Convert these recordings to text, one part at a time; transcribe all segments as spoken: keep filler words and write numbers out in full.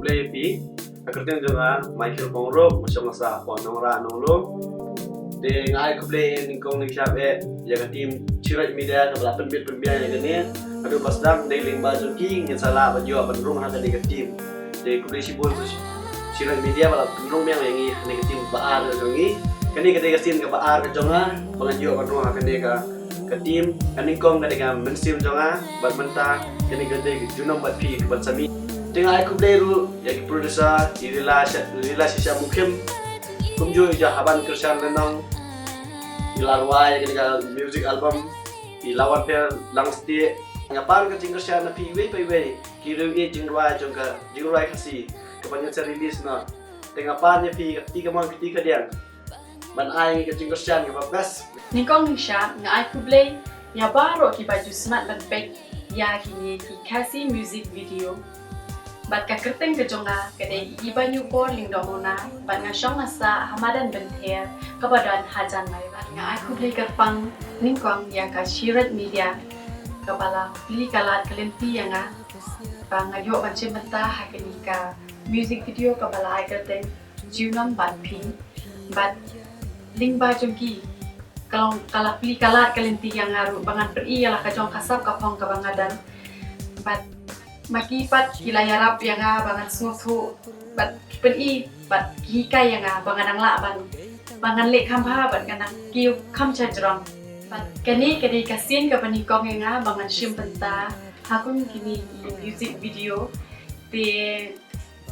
Khublei phi, ka kyrteng jong nga Michael Pongrup, nga shong nga sah hapoh Nongrah Nonglum. Te nga ai khublei nyngkong nyngshap eh ïa ka team Shiroj Media kaba la pynbit pynbiang ïa kane. Haduh ba sdang dei lyngba jong ki ngin sa lah ban ïoh ban rung ha kane ka team. Te khublei shibun Shiroj Media ba la pynrung biang ïa ngi ha kane ka team ba ar jong ngi. Kane ka dei ka sien kaba ar ka jong nga ba ngan ïoh ban rung ha kane ka ka team, ka nyngkong ka dei ka mynsiem jong nga, bad mynta kane ka dei ka junom bad phi ka ban sa mih. Te nga ai khublei ruh ïa ki producer, i Lila Sha-, Lila Shisha Mukim, kumjuh i Jahaban Krishan Lenong, i la rwai ïa kane ka music album, i Lawan Pher Langstieh. Nga pan ka jingkyrshan na phi iwei pa iwei ki riew ïeit jingrwai jong ka jingrwai Khasi kaba ngin sa release noh. Te nga pan ïa phi ka kti kamon ka kti kadiang ban ai ka jingkyrshan kaba best. Nyngkong nyngshap nga ai khublei ïa baroh kiba ju smat ban peit ïa kine ki Khasi music video. Bad ka kyrteng ka jong nga ka dei Ibanyuh Por Lyngdoh Mona, bad nga shong nga sah ha madan Bynther kaba don ha Jan Lai. Bad nga ai khublei kyrpang nyngkong ïa ka Shiroj Media kaba la plie ka lad ka lynti ïa nga ba nga ïoh ban shim bynta ha kane ka music video kaba la ai kyrteng Junom Bad Phi. Bad lyngba jong ki ka long ka la plie ka lad ka lynti ïa nga ruh ba ngan pyni ïa la ka jong ka sap ka phong kaba nga don. Bad ma ki pat ki la ïarap ïa nga ba ngan sngewthuh, bad ki pyni, bad ki hikai ïa nga ba ngan nang lah ban, ba ngan leh kham bha, bad ngan nang kiew kham sha jrong. Bad kane ka dei ka sien kaba nyngkong ïa nga ba ngan shim bynta ha kum kine ki music video. Te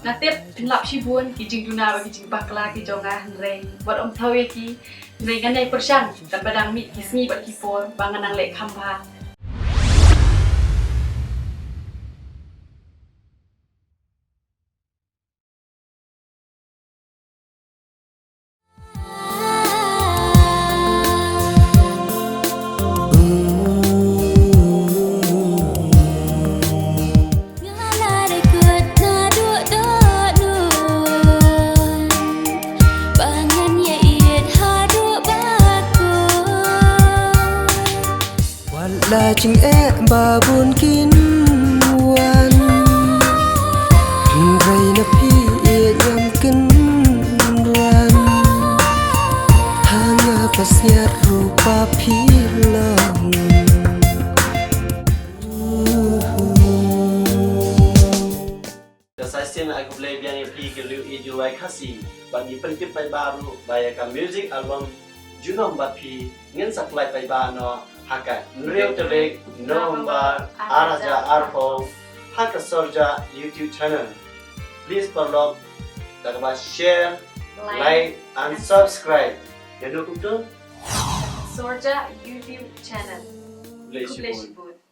nga tip phin lap shibun ki jingduna bad ki jingbakla ki jong nga, hynrei wat ym thaw ïa ki, hynrei ngan ïai pyrshang katba dang mih ki sngi bad ki por ba ngan nang leh kham bha. Wat la jingeh ba bun kin wan, hynrei na phi ïeit ïam kynran. Ha nga pasiat ruh ba phi long. Ka sa shisien ai khublei biang ïa phi ki riew ïeit jingrwai Khasi, bad ngi pyntip paidbah ruh ba ïa ka music album Junom Bad Phi ngin sa pynlait paidbah noh ha ka hynriew tarik November ar hajar arphew ha ka Sorja YouTube channel. Please paralok, da kaba share, like and subscribe. Ïa no kumto? Sorja YouTube channel. Khublei shibun.